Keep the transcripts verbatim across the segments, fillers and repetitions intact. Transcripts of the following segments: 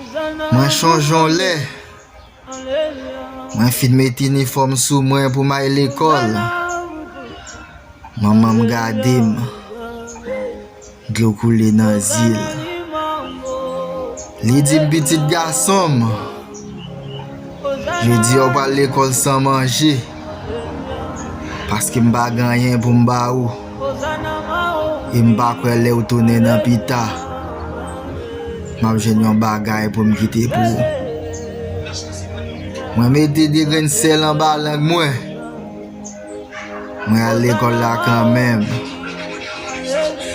Mwen chonje yon lè, mwen fin met inifòm sou mwen pou m al lekòl. Manman m gade m, dlo koule nan zye l. Li di m, "Pitit gason m, jodi a w pral lekòl san manje, paske m pa gen anyen pou m ba ou. E m pa kwè lè w tounen nan pita, m ap jwenn yon bagay pou m kite pou ou." Mwen mete de grenn sèl anba lang mwen. Mwen al lekòl la kanmenm.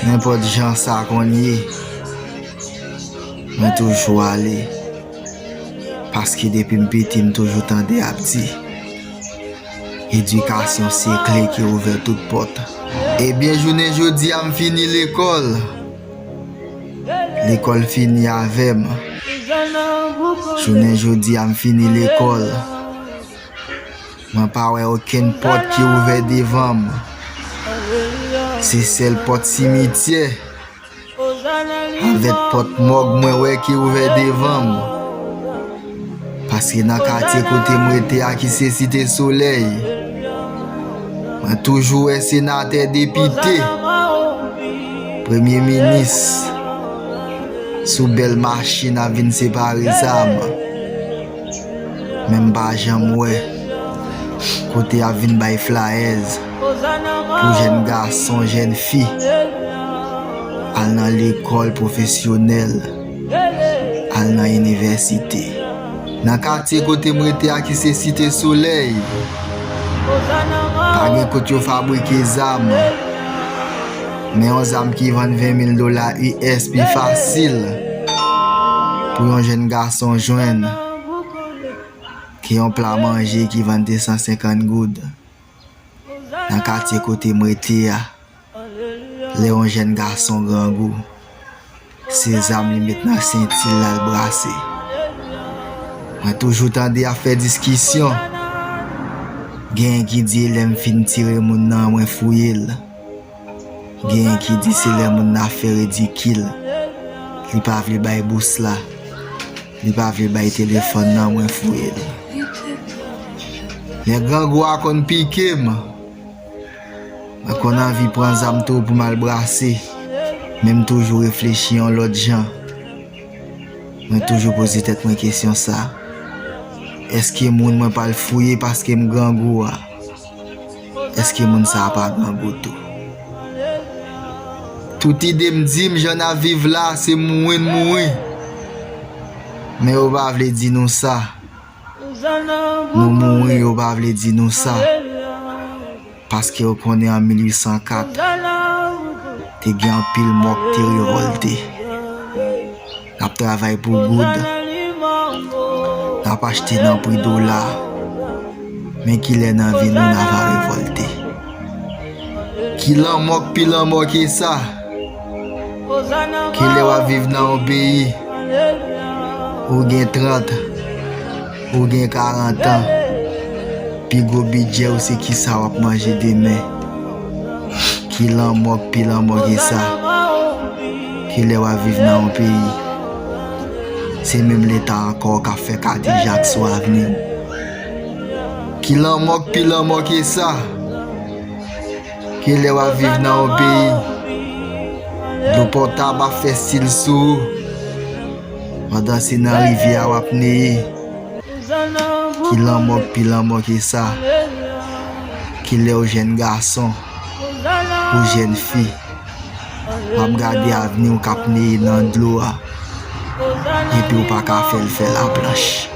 Nenpòt jan sa konn ye, mwen toujou ale. Paske depi m piti, m toujou tande y ap di, edikasyon se kle ki ouvè tout pòt. Ebyen, jounen jodi a, m fini lekòl. Lekòl fini avè m. Jounen jodi a, m fini lekòl. Mwen pa wè okenn pòt ki ouvè devan m. Se sèl pòt simityè avèk pòt mòg mwen wè ki ouvè devan m. Paske nan katye kote m rete a, ki se Site Solèy, mwen toujou wè senatè, depite, premye minis sou bèl machin ap vin separe zam. Men m pa janm wè kote y ap vin bay flayèz pou jèn gason, jèn fi al nan lekòl pwofesyonèl, al nan inivèsite. Nan katye kote m rete a, ki se Site Solèy, pa gen kote yo fabrike zam. Men yon zam ki vann ven mil dola U S pi fasil pou yon jèn gason jwenn ke yon pla manje ki vann de san senkant goud. Nan katye kote m rete a, lè yon jèn gason grangou, se zam li met nan senti l, l al brase. Mwen toujou tande y ap fè diskisyon. Genyen ki di lè m fin tire moun nan, mwen fouye l. Genyen ki di se lè moun nan ap fè ridikil, li pa vle bay bous la, li pa vle bay telefòn nan, mwen fouye l. Lè grangou a konn pike m, mwen konn anvi pran zam tou pou m al brase, men m toujou reflechi yon lòt jan. Mwen toujou poze tèt mwen kesyon sa, èske moun mwen pral fouye paske m grangou a, èske moun sa a pa grangou tou? Tout ide m di m jan n ap viv la, se mouri n mouri. Men yo pa vle di nou sa. Nou mouri, yo pa vle di nou sa. Paske yo konnen an mil uit san kat, te gen anpil mò k te revòlte. N ap travay pou goud, n ap achte nan pri dola. Men kilè nan vi nou n a va revòlte? Ki lanmò k pi lanmò ke sa? Kilè w ap viv nan yon peyi, ou gen trant, ou gen karant an, pi gwo bidjè w se kisa w ap manje demen? Ki lanmò k pi lanmò ke sa? Kilè w ap viv nan yon peyi, se menm Leta ankò k ap fè kadejak sou avni w? Ki lanmò k pi lanmò ke sa? Kilè w ap viv nan yon peyi, dlo potab ap fè sil sou ou, pandan se nan rivyè a w ap neye? Ki lanmò k pi lanmò ke sa? Kilè w jèn gason, ou jèn fi, w ap gade avni w k ap neye nan dlo a, epi w pa ka fè l fè laplanch?